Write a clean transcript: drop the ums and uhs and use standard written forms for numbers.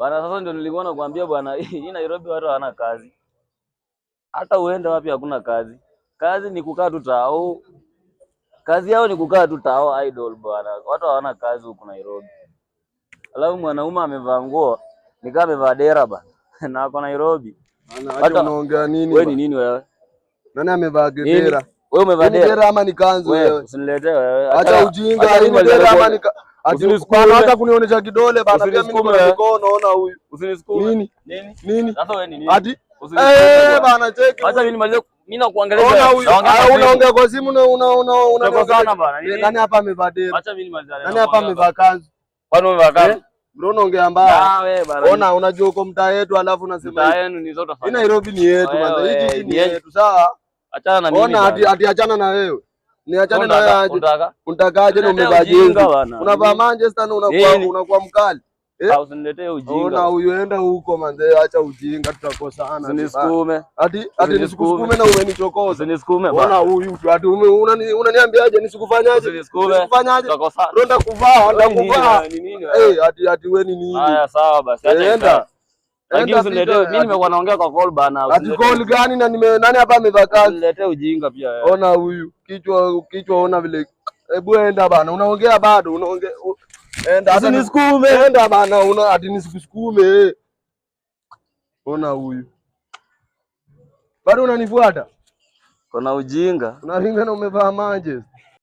Bana, sasa ndio nilikuwa nakwambia bwana, hii Nairobi watu hawana kazi. Hata uende wapi hakuna kazi. Kazi ni kukaa tu tao. Kazi yao ni kukaa tu tao idle bwana. Watu hawana kazi huku Nairobi. Alafu mwanaume amevaa nguo ni kama amevaa dera bana. Na ako Nairobi. Bana, acha unaongea nini? Wewe ni nini wewe? Nani amevaa gedera? Wewe umevaa dera? Dera ama ni kanzu wewe? Usiniletee wewe. Acha ujinga, ni dera ama ni Bana, hata kunionyesha kidole bana, pia mimi niko na mikono, ona huyu. Usinisukume. Nini? Nini? Nini? Sasa wewe ni nini? Ati eh bana, cheki. Acha mimi nimalize, mimi nakuangalia. Ona huyu. Unaongea kwa simu na una una una bana. Nani hapa amevaa dera? Acha mimi nimalize. Nani hapa amevaa kanzu? Kwani umevaa kanzu? Bro, unaongea mbaya. Ah, wewe bana. Ona, unajua uko mtaa yetu alafu unasema mtaa yenu ni zote. Hii Nairobi ni yetu bana. Hii jiji ni yetu, sawa? Achana na mimi. Ona, ati achana na wewe. Niachane na wewe aje. Unatakaje na umevaa Unataka ujinga jezi? bana. Unavaa Manchester na unakuwa mkali. Eh? Usiniletee ujinga. Ona huyu, enda huko manze, acha ujinga tutakosana. Usinisukume. Ati nisikusukume na umenichokoza. Usinisukume Ona bana. huyu ati unaniambiaje nisikufanyaje? Usinisukume. Nisikufanyaje? Tutakosana. Bro, ndakuvaa, ndakuvaa. Ni nini wewe? Eh, ati wewe ni nini? Haya sawa basi, acha Enda. ikae. Lakini Enda usiniletee, pita, mimi nimekuwa naongea kwa call bana. Ati call gani na nime nani hapa amevaa kanzu? Usiniletee ujinga pia wewe. Ona huyu kichwa, ona vile. Hebu enda bana, unaongea bado, unaongea. Enda hata Usinisukume. Enda bana, una ati nisikusukume. Ona huyu. Bado unanifuata? Kuna ujinga. Unaringa na umevaa Manchester.